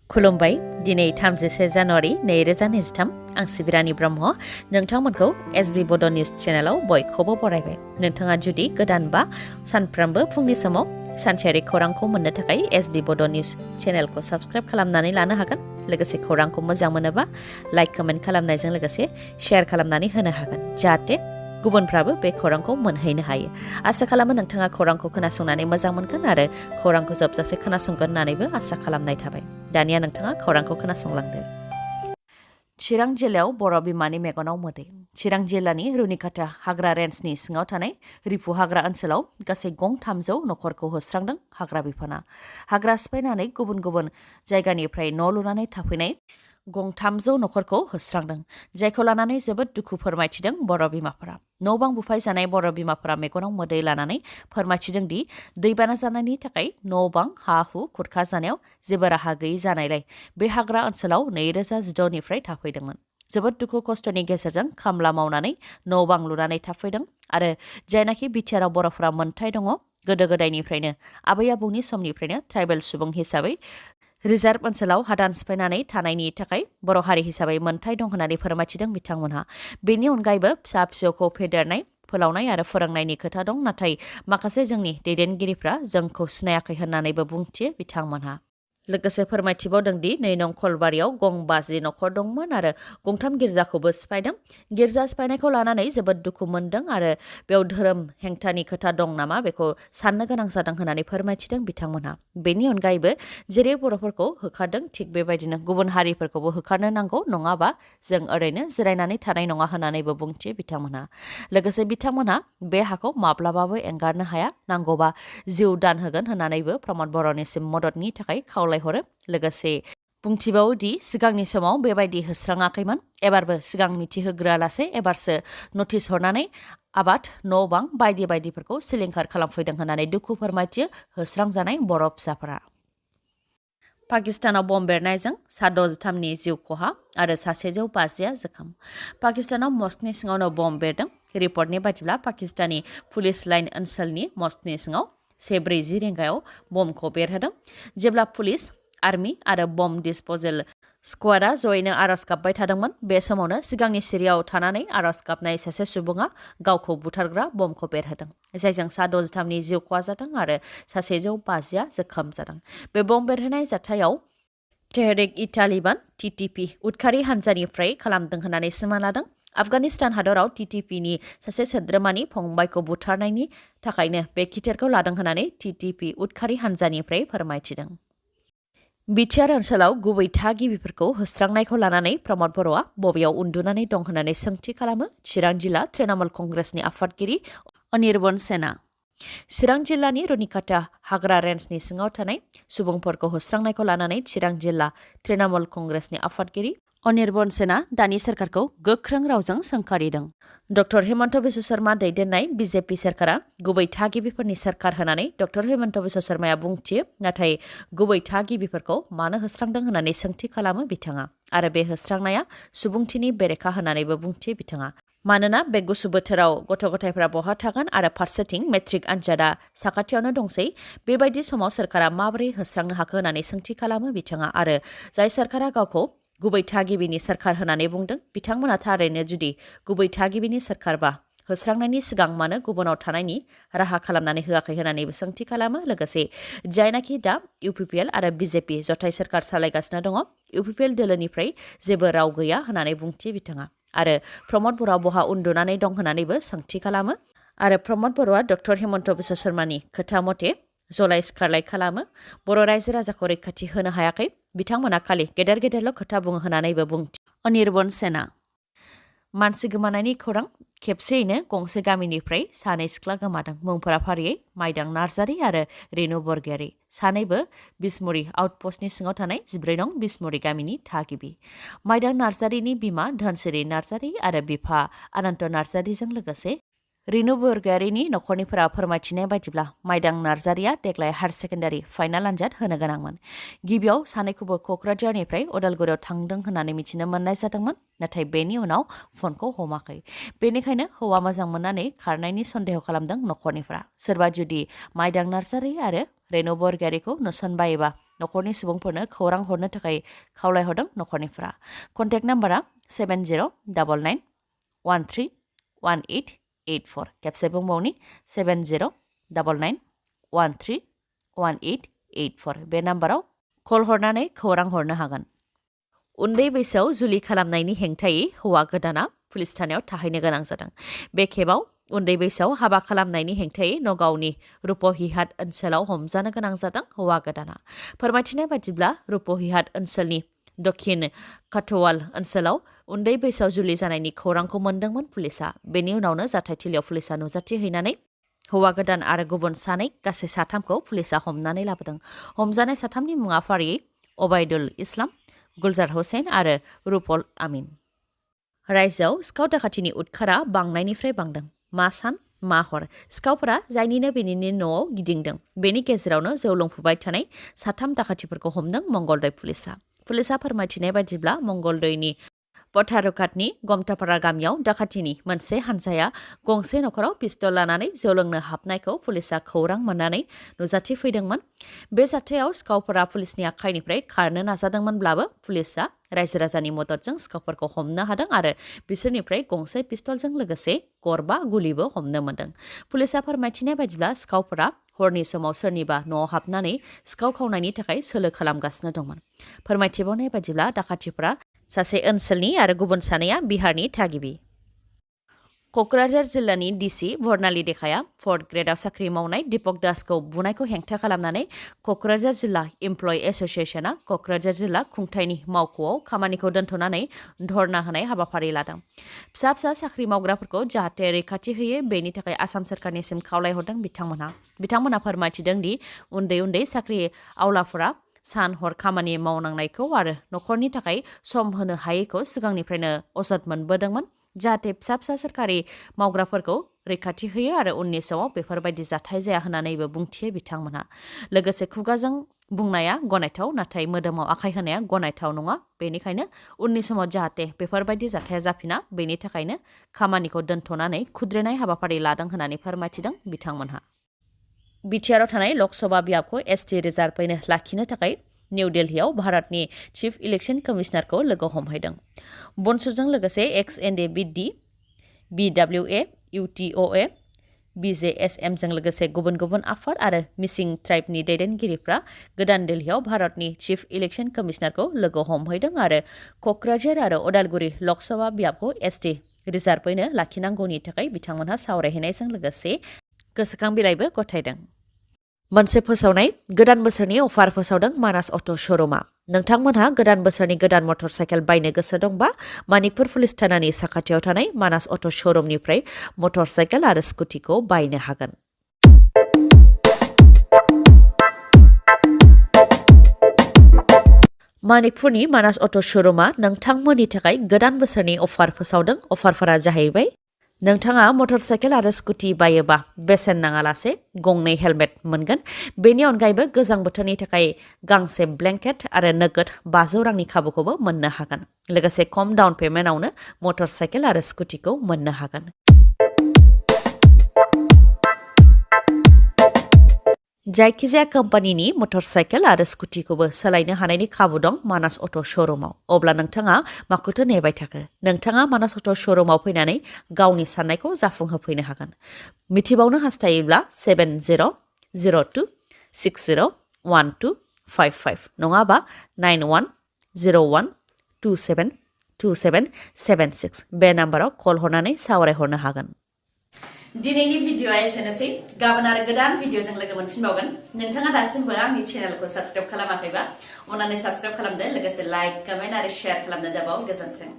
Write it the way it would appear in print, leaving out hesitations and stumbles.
खुलुमबाय दिनै 31 जानुवारि 2023 आं सिबिरानि ब्रह्म नोंथांमोनखौ एसबी बड निउज चेनेलाव बयखौबो बरायबाय। नोंथाङा जुदि गोदानबा सानफ्रोमबो फुंनि समाव सानसेयारि खौरांखौ मोननो थाखाय एसबी बड निउज चेनेलखौ साबस्क्राइब खालामनानै लानो हागोन। लोगोसे खौरांखौ मोजां मोनोबा लाइक कमेन्ट खालामनायजों लोगोसे शेयार खालामनानै होनो हागोन जाहाथे गुबुनफ्राबो बे खौरांखौ मोनहैनो हायो। आसा खालामो नोंथाङा खौरांखौ खोनासंनानै मोजां मोनगोन आरो खौरांखौ जोबजासे खोनासंगोन होननानैबो आसा खालामनाय थाबाय। दानिया नोंथाङा खौरांखौ खोनासंलांदो। चिरां जिल्लायाव बर' बिमानि मेगनाव मोदै। चिरां जिल्लानि रुनिकाटा हाग्रा रेन्जनि सिङाव थानाय रिफु हाग्रा ओनसोलाव गासै गं 300 नखरखौ होस्रांदों हाग्रा बिफाना। हाग्रा सिफायनानै गुबुन गुबुन जायगानिफ्राय न' लुनानै थाफैनाय गं 300 नखरखौ होस्रांदों, जायखौ लानानै जोबोद दुखु फोरमायथिदों बर' बिमाफोरा। न' बां बुफायजानाय बर' बिमाफोरा मेगनाव मोदै लानानै फोरमायथिदों दि दैबाना जानायनि थाखाय न' बां हा हु खुरखा जानायाव जेबो राहा गैयै जानायलाय बे हाग्रा ओनसोलाव 2016 निफ्राय थाफैदोंमोन। जोबोद दुखु खस्थ'नि गेजेरजों खामला मावनानै न' बां लुनानै थाफैदों आरो जायनाखि BTR बर'फोरा मोन्थाय दङ, गोदो गोदायनिफ्रायनो आबै आबौनि समनिफ्रायनो ट्राइबेल सुबुं हिसाबै रिजार्भ ओनसोलाव हादान सिफायनानै थानायनि थाखाय बर' हारि हिसाबै मोन्थाय दं होननानै फोरमायथिदों बिथांमोनहा। बेनि अनगायैबो फिसा फिसौखौ फेदेरनाय फोलावनाय आरो फोरोंनायनि खोथा दं, नाथाय माखासे जोंनि दैदेनगिरिफ्रा जोंखौ सिनायाखै होननानैबो बुंथियो बिथांमोनहा। लोगोसे फोरमायथिबावदों दि 2 नं खलबारियाव गं 50 नखर दंमोन आरो गं 3 गिर्जाखौबो सिफायदों। गिर्जा सिफायनायखौ लानानै जोबोद दुखु मोनदों आरो बेयाव धोरोम हेंथानि खोथा दं नामा बेखौ साननो गोनां जादों होननानै फोरमायथिदों बिथांमोनहा। बेनि अनगायैबो जेरै बर'फोरखौ होखारदों थिग बेबायदिनो गुबुन हारिफोरखौबो होखारनो नांगौ, नङाबा जों ओरैनो जिरायनानै थानाय नङा होननानैबो बुंथियो बिथांमोनहा। लोगोसे बिथांमोनहा बे हाखौ माब्लाबाबो एंगारनो हाया, नांगौबा जिउ दान होगोन होननानैबो प्रमद बर'निसिम मददनि थाखाय खावलायहरो। लोगोसे बुंथिबावो दि सिगांनि समाव बेबायदि होस्राङाखैमोन, एबारबो सिगां मिथिहोग्रोआलासे एबारसो नटिस हरनानै आबाद न' बां बायदि बायदिफोरखौ सिलिंखार खालामफैदों होननानै दुखु फोरमायथियो होस्रांजानाय बर' फिसाफोरा। पाकिस्तानाव बम बेरनायजों सा 63नि जिउ खहा आरो सा 150आ जोखोम। पाकिस्तानाव मस्कनि सिङावनो बम बेरदों। रिपर्टनि बायदिब्ला पाकिस्तानी पुलिस लाइन ओनसोलनि मस्कनि सिङाव 1:40 रिंगायाव बमखौ बेरहोदों। जेब्ला पुलिस, आर्मि आरो बम डिसप'जेल स्क्वाडआ जयैनो आरज गाबबाय थादोंमोन, बे समावनो सिगांनि सिरियाव थानानै आरज गाबनाय सासे सुबुङा गावखौ बुथारग्रा बमखौ बेरहोदों, जायजों सा 63नि जिउ खहा जादों आरो सा 150आ जोखोम जादों। बे बम बेरहोनाय जाथायाव तेहरिक-इ-तालिबान (TTP) उदखारि हानजानिफ्राय खालामदों होननानै सिमा लादों। आफगानिस्तान हादराव TTPनि सासे सोद्रोमानि फंबायखौ बुथारनायनि थाखायनो बे खिथेरखौ लादों होननानै TTP उदखारि हानजानिफ्राय फोरमायथिदों। BTR ओनसोलाव गुबै थागिबिफोरखौ होस्रांनायखौ लानानै प्रमद बर'आ बबेयाव उन्दुनानै दं होननानै सोंथि खालामो चिरां जिल्ला तृणमूल कंग्रेसनि आफादगिरि अनिर्बन सेना। चिरां जिल्लानि रुनिकाटा हाग्रा रेन्जनि सिङाव थानाय सुबुंफोरखौ होस्रांनायखौ लानानै चिरां जिल्ला तृणमूल कंग्रेसनि आफादगिरि अनिर्बन सेना दानि सोरखारखौ गोख्रों रावजों सोंखारिदों। डक्टर हेमन्त बिश्व शर्मा दैदेननाय BJP सोरखारा गुबै थागिबिफोरनि सोरखार होननानै डक्टर हेमन्त बिश्व शर्माया बुंथियो, नाथाय गुबै थागिबिफोरखौ मानो होस्रांदों होननानै सोंथि खालामो बिथाङा। आरो बे होस्रांनाया सुबुंथिनि बेरेखा होननानैबो बुंथियो बिथाङा। मानोना बे गुसु बोथोराव गथ' गथायफ्रा बहा थागोन आरो फारसेथिं मेट्रिक आनजादा साखाथियावनो दंसै, बेबायदि समाव सोरखारा माबोरै होस्रांनो हाखो होननानै सोंथि खालामो बिथाङा। आरो जाय सोरखारा गावखौ गुबै थागिबिनि सोरखार होननानै बुंदों, बिथांमोना थारैनो जुदि गुबै थागिबिनि सोरखारबा होस्रांनायनि सिगां मानो गुबुनाव थानायनि राहा खालामनानै होआखै होननानैबो सोंथि खालामो। लोगोसे जायनाखि दा UPPL आरो BJP जथाय सोरखार सालायगासिनो दङ, UPPL दोलोनिफ्राय जेबो राव गैया होननानै बुंथियो बिथाङा। आरो प्रमद बर'आ बहा उन्दुनानै दं होननानैबो सोंथि खालामो। आरो प्रमद बर'आ डक्टर हेमन्त बिश्व शर्मानि खोथा मथे जलाय सिखारलाय खालामो। बर' रायजो राजाखौ रैखाथि होनो हायाखै, बिथांमोना खालि गेदेर गेदेरल' खोथा बुङो होननानैबो बुंथियो अनिर्बन सेना। मानसि गोमानायनि खौरां। खेबसेयैनो गंसे गामिनिफ्राय 2 सिख्ला गोमादों। मुंफोरा फारियै माइदां नार्जारी आरो रेनु बरगयारी, सानैबो बिसमुरि आउटपस्टनि सिङाव थानाय 14 नं बिसमुरि गामिनि थागिबि। माइदां नार्जारीनि बिमा धनसिरि नार्जारी आरो बिफा अनन्त नार्जारीजों लोगोसे रेनु बरगयारिनि नखरनिफोरा फोरमायथिनाय बायदिब्ला माइदां नार्जारिया देग्लाय हायार सेकेन्डारि फाइनाल आनजाद होनो गोनांमोन। गिबियाव सानैखौबो क'क्राझारनिफ्राय उदालगुरियाव थांदों होननानै मिथिनो मोननाय जादोंमोन, नाथाय बेनि उनाव फनखौ हमाखै। बेनिखायनो हौवा मोजां मोननानै खारनायनि सन्देह खालामदों नखरनिफोरा। सोरबा जुदि माइदां नार्जारि आरो रेनु बरगयारिखौ नुसनबायोबा नखरनि सुबुंफोरनो खौरां हरनो थाखाय खावलायहरदों नखरनिफोरा। कन्टेक्ट नाम्बारा 7099131884। खेबसे बुंबावनि 7099131884। बे नाम्बाराव कल हरनानै खौरां हरनो हागोन। उन्दै बैसोआव जुलि खालामनायनि हेंथायै हौवा गोदाना पुलिस थानायाव थाहैनो गोनां जादों। बे खेबाव उन्दै बैसोआव हाबा खालामनायनि हेंथायै नगावनि रुपहिहाट ओनसोलाव हमजानो गोनां जादों हौवा गोदाना। फोरमायथिनाय बायदिब्ला रुपहिहाट ओनसोलनि दक्षिण काटवाल ओनसोलाव उन्दै बैसोआव जुलि जानायनि खौरांखौ मोनदोंमोन पुलिसा। बेनि उनावनो जाथायथिलियाव पुलिसा नुजाथिहैनानै हौवा गोदान आरो गुबुन सानै गासै साथामखौ पुलिसा हमनानै लाबोदों। हमजानाय साथामनि मुङा फारियै अबायदुल इस्लाम, गुलजार हुसैन आरो रुपल आमिन। रायजोआव सिखाव दाखाथिनि उदखारा बांनायनिफ्राय बांदों। मा सान मा हर सिखावफोरा जायनिनो बेनिनो न'आव गिदिंदों। बेनि गेजेरावनो जौ लोंफुबाय थानाय साथाम दाखाथिफोरखौ हमदों मंगलदै पुलिसा। पुलिसा फोरमायथिनाय बायदिब्ला मंगलदैनि पथारुकाटनि गमथापारा गामियाव दाखाथिनि मोनसे हानजाया गंसे नखराव पिस्तल लानानै जौ लोंनो हाबनायखौ पुलिसा खौरां मोननानै नुजाथिफैदोंमोन। बे जाथायाव सिखावफोरा पुलिसनि आखाइनिफ्राय खारनो नाजादोंमोनब्लाबो पुलिसा रायजो राजानि मददजों सिखावफोरखौ हमनो हादों आरो बिसोरनिफ्राय गंसे पिस्तलजों लोगोसे गरबा गुलिबो हमनो मोनदों। पुलिसा फोरमायथिनाय बायदिब्ला सिखावफोरा हरनि समाव सोरनिबा न'आव हाबनानै सिखाव खावनायनि थाखाय सोलो खालामगासिनो दंमोन। फोरमायथिबावनाय बायदिब्ला दाखाथिफोरा सासे ओनसोलनि आरो गुबुन सानैया बिहारनि थागिबि। क'क्राझार जिल्लानि डिसि बर्नाली देखाया 4th ग्रेडआव साख्रि मावनाय दीपक दासखौ बुनायखौ हेंथा खालामनानै क'क्राझार जिल्ला इमप्लय एस'सियेसनआ क'क्राझार जिल्ला खुंथायनि मावख'आव खामानिखौ दोन्थ'नानै धर्ना होनाय हाबाफारि लादों। फिसा फिसा साख्रि मावग्राफोरखौ जाहाथे रैखाथि होयो बेनि थाखाय आसाम सोरखारनिसिम खावलायहरदों बिथांमोनहा फोरमायथिदों दि उन्दै उन्दै साख्रि आवलाफोरा सान हर खामानि मावनांनायखौ आरो नखरनि थाखाय सम होनो हायैखौ सिगांनिफ्रायनो अजद मोनबोदोंमोन। जाहाथे फिसा फिसा सोरखारि मावग्राफोरखौ रैखाथि होयो आरो उननि समाव बेफोरबायदि जाथाय जाया होननानैबो बुंथियो बिथांमोनहा। लोगोसे खुगाजों बुंनाया गनायथाव, नाथाय मोदोमाव आखाइ होनाया गनायथाव नङा। बेनिखायनो उननि समाव जाहाथे बेफोरबायदि जाथाया जाफिना बेनि थाखायनो खामानिखौ दोन्थ'नानै खुद्रिनाय हाबाफारि लादों होननानै फोरमायथिदों बिथांमोनहा। BTRआव थानाय लकसभा बियाबखौ ST रिजार्भैनो लाखिनो थाखाय निउ दिल्लीआव भारतनि चिफ इलेक्शन कमिशनारखौ लोगो हमहैदों। बनसुजों लोगोसे XNDBD, BWA, UTOA, BJSMजों लोगोसे गुबुन गुबुन आफाद आरो मिसिं ट्राइबनि दैदेनगिरिफ्रा गोदान दिल्लीआव भारतनि चिफ इलेक्शन कमिशनारखौ लोगो हमहैदों आरो क'क्राझार आरो उदालगुरि लकसभा बियाबखौ ST रिजार्भैनो लाखिनांगौनि थाखाय बिथांमोनहा सावरायहैनायजों लोगोसे गोसोखां बिलाइबो गथायदों। मोनसे फोसावनाय गोदान बोसोरनि अफार फोसावदों मानास अट' श'रुमा। नोंथांमोनहा गोदान बोसोरनि गोदान मटर साइकेल बायनो गोसो दंबा मानिकपुर पुलिस थानानि साखाथियाव थानाय मानास अट' श'रुमनिफ्राय मटर साइकेल आरो स्कुटिखौ बायनो हागोन। मानिकपुरनि मानास अट' श'रुमा नोंथांमोननि थाखाय गोदान बोसोरनि अफार फोसावदों। अफारफोरा जाहैबाय नोंथाङा मटर साइकेल आरो स्कुटि बायोबा बेसेन नाङालासे गंनै हेलमेट मोनगोन। बेनि अनगायैबो गोजां बोथोरनि थाखाय गांसे ब्लेंकेट आरो नोगोद 500 रांनि खाबुखौबो मोननो हागोन। लोगोसे खम डाउन पेमेन्टआवनो मटर साइकेल आरो स्कुटिखौ मोननो हागोन। जायखिजाया कम्पानिनि मटर साइकेल आरो स्कुटिखौबो सोलायनो हानायनि खाबु दं मानास अट' श'रुमाव। अब्ला नोंथाङा माखौथो नेबाय थाखो? नोंथाङा मानास अट' श'रुमाव फैनानै गावनि साननायखौ जाफुंहोफैनो हागोन। मिथिबावनो हास्थायोब्ला 7002601255 नङाबा 9101272776 बे नाम्बाराव कल हरनानै सावरायहरनो हागोन। दिनैनि भिडिअ'आ एसेनोसै। गाबोन आरो गोदान भिडिअ'जों लोगो मोनफिनबावगोन। नोंथाङा दासिमबो आंनि चेनेलखौ साबस्क्राइब खालामाखैबा अन्नानै साबस्क्राइब खालामदो। लोगोसे लाइक, कमेन्ट आरो शेयार खालामनो दाबाव। गोजोन्थों।